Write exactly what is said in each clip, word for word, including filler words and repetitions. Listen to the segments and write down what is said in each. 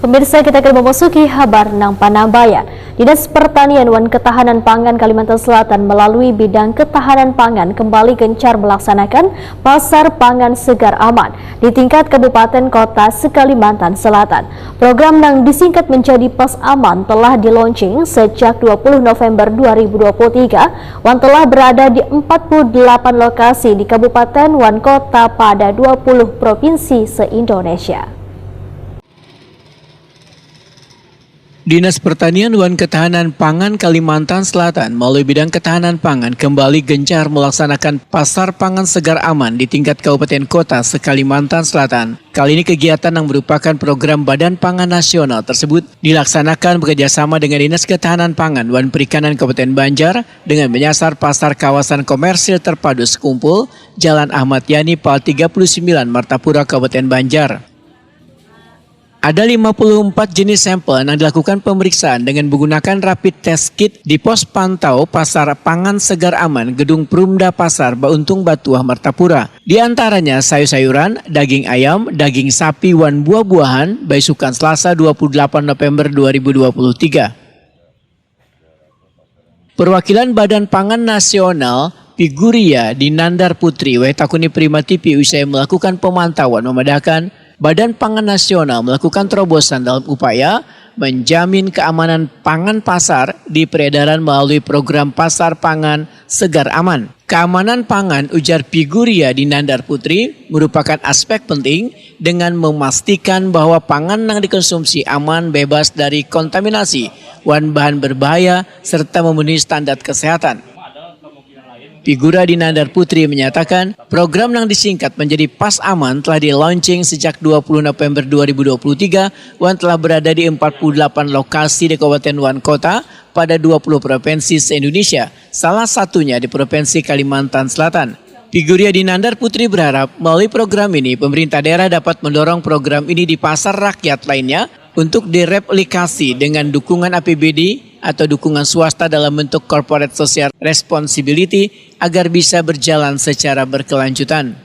Pemirsa, kita akan memasuki habar nang panambayan. Dinas Pertanian wan Ketahanan Pangan Kalimantan Selatan melalui Bidang Ketahanan Pangan kembali gencar melaksanakan Pasar Pangan Segar Aman di tingkat kabupaten kota se-Kalimantan Selatan. Program nang disingkat menjadi Pas Aman telah di-launching sejak dua puluh November dua ribu dua puluh tiga wan telah berada di empat puluh delapan lokasi di kabupaten wan kota pada dua puluh provinsi se-Indonesia. Dinas Pertanian wan Ketahanan Pangan Kalimantan Selatan melalui Bidang Ketahanan Pangan kembali gencar melaksanakan Pasar Pangan Segar Aman di tingkat kabupaten kota se-Kalimantan Selatan. Kali ini kegiatan yang merupakan program Badan Pangan Nasional tersebut dilaksanakan bekerjasama dengan Dinas Ketahanan Pangan wan Perikanan Kabupaten Banjar dengan menyasar Pasar Kawasan Komersil Terpadu Sekumpul, Jalan Ahmad Yani, Pal tiga puluh sembilan, Martapura, Kabupaten Banjar. Ada lima puluh empat jenis sampel yang dilakukan pemeriksaan dengan menggunakan rapid test kit di pos pantau Pasar Pangan Segar Aman, Gedung Perumda Pasar Bauntung Batuah, Martapura. Di antaranya sayur-sayuran, daging ayam, daging sapi, wan buah-buahan, baisukan Selasa dua puluh delapan November dua ribu dua puluh tiga. Perwakilan Badan Pangan Nasional, Figuria Dinandar Putri, wayah takuni Prima T V usai melakukan pemantauan, memadahkan Badan Pangan Nasional melakukan terobosan dalam upaya menjamin keamanan pangan pasar di peredaran melalui program Pasar Pangan Segar Aman. Keamanan pangan, ujar Figuria Dinandar Putri, merupakan aspek penting dengan memastikan bahwa pangan yang dikonsumsi aman, bebas dari kontaminasi wan bahan berbahaya, serta memenuhi standar kesehatan. Figura Dinandar Putri menyatakan, program yang disingkat menjadi Pas Aman telah di-launching sejak dua puluh November dua ribu dua puluh tiga wan telah berada di empat puluh delapan lokasi di kabupaten wan kota pada dua puluh provinsi se-Indonesia, salah satunya di Provinsi Kalimantan Selatan. Figuria Dinandar Putri berharap melalui program ini, pemerintah daerah dapat mendorong program ini di pasar rakyat lainnya untuk direplikasi dengan dukungan A P B D atau dukungan swasta dalam bentuk corporate social responsibility agar bisa berjalan secara berkelanjutan.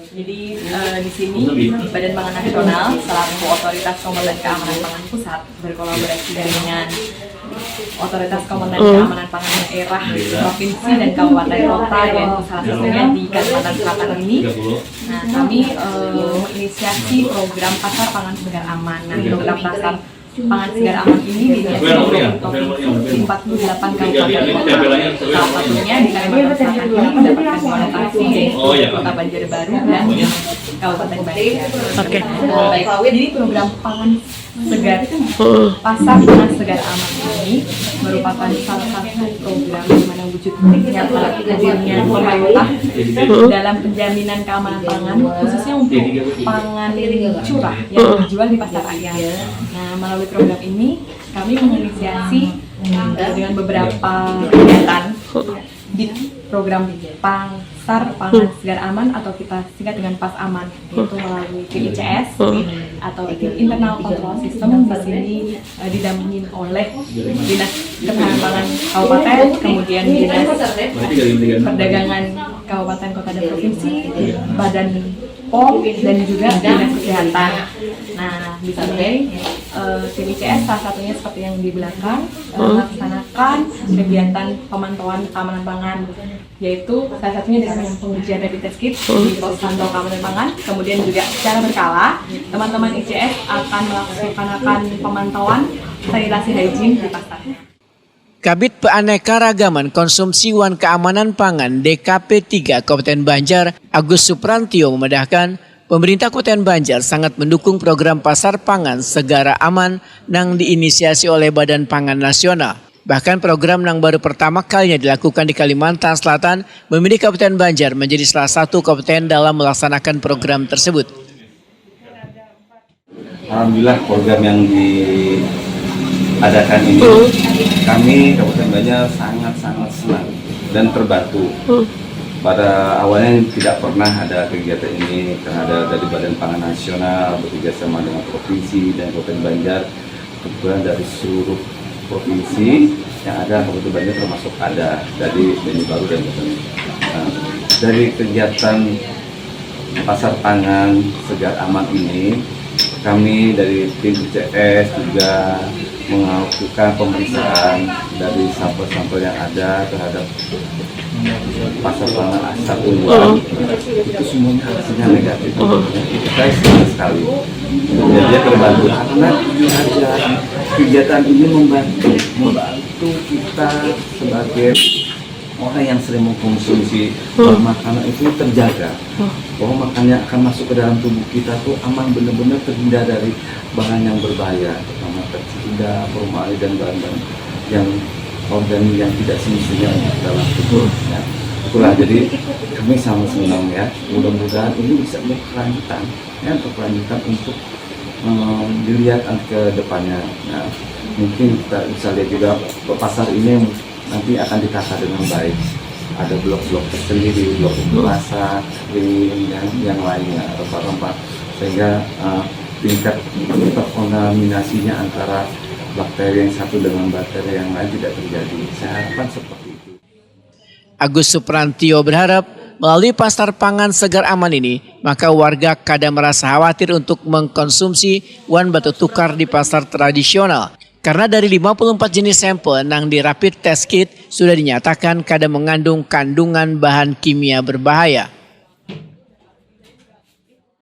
Jadi, eh, di sini Badan Pangan Nasional selaku otoritas komandan keamanan pangan pusat berkolaborasi dengan otoritas komandan keamanan pangan daerah provinsi dan kabupaten kota, yaitu salah satunya di Kalimantan Selatan ini. Nah, kami, eh, menginisiasi program Pasar Pangan Segar Aman. Nah, program Pasar Pangan Segar Aman ini diinisiasi oleh provinsi di empat puluh delapan kabupaten kota. Salah satunya di Kalimantan Selatan ini mendapatkan alokasi, yaitu Kota Banjarbaru dan Kabupaten Banjar. Oke. Nah, baik. Jadi, program Pangan Segar, Pasar Pangan Segar Aman ini merupakan salah satu program di mana wujud nyata hadirnya pemerintah dalam penjaminan keamanan pangan, khususnya untuk pangan curah yang dijual di pasar rakyat. Nah, melalui program ini, kami menginisiasi, eh, dengan beberapa kegiatan di program Pasar Pangan Segar Aman atau kita singkat dengan Pas Aman, yaitu melalui tim I C S atau tim Internal Control System. Di sini, eh, didampingi oleh Dinas Ketahanan Pangan Kabupaten, kemudian Dinas Perdagangan Kabupaten, Kota, dan Provinsi, Badan pom, dan juga Dinas Kesehatan. Nah, di sini, eh, tim I C S salah satunya seperti yang di belakang, eh, melaksanakan kegiatan pemantauan keamanan pangan, yaitu salah satunya dengan pengujian rapid test kit di pos pantau keamanan pangan. Kemudian juga secara berkala, teman-teman I C S akan melaksanakan pemantauan sanitasi hygiene di pasar. Kabid Keanekaragaman Konsumsi wan Keamanan Pangan, D K P tiga, Kabupaten Banjar, Agus Suprantio, memadahkan, pemerintah Kabupaten Banjar sangat mendukung program Pasar Pangan Segar Aman nang diinisiasi oleh Badan Pangan Nasional. Bahkan, program nang baru pertama kalinya dilakukan di Kalimantan Selatan memilih Kabupaten Banjar menjadi salah satu kabupaten dalam melaksanakan program tersebut. Alhamdulillah, program yang diadakan ini, kami Kabupaten Banjar sangat-sangat senang dan terbantu. Pada awalnya tidak pernah ada kegiatan ini, karena ada dari Badan Pangan Nasional bekerja sama dengan provinsi dan Kabupaten Banjar, kebetulan dari seluruh provinsi yang ada, Kabupaten Banjar termasuk ada, dari Banjarbaru dan Banten. Nah, dari kegiatan Pasar Pangan Segar Aman ini, Kami dari tim I C S juga melakukan pemeriksaan dari sampel-sampel yang ada terhadap pasar pangan asal keluar, itu semuanya hasilnya negatif. Itu saya senang sekali. Jadi dia terbantu karena ada kegiatan ini membantu membantu kita sebagai orang yang sering mengkonsumsi makanan itu terjaga, bahwa makanan yang akan masuk ke dalam tubuh kita tuh aman, benar-benar terhindar dari bahan yang berbahaya, terutama pepsida, formalin dan bahan-bahan yang organik yang tidak semestinya untuk dalam tubuh. Ya. Itulah, jadi kami sangat senang ya. Mudah-mudahan ini bisa berkelanjutan, ya, berkelanjutan untuk eh, dilihat ke depannya. Nah, mungkin kita bisa lihat juga pasar ini nanti akan ditata dengan baik. Ada blok-blok tersendiri, blok untuk masak, kering, dan yang lainnya, rempah-rempah, sehingga eh, tingkat terkontaminasinya antara bakteri yang satu dengan bakteri yang lain tidak terjadi. Saya harapkan seperti itu. Agus Suprantio berharap melalui pasar pangan segar aman ini, maka warga kada merasa khawatir untuk mengkonsumsi wan batutukar di pasar tradisional. Karena dari lima puluh empat jenis sampel nang di rapid test kit sudah dinyatakan kada mengandung kandungan bahan kimia berbahaya.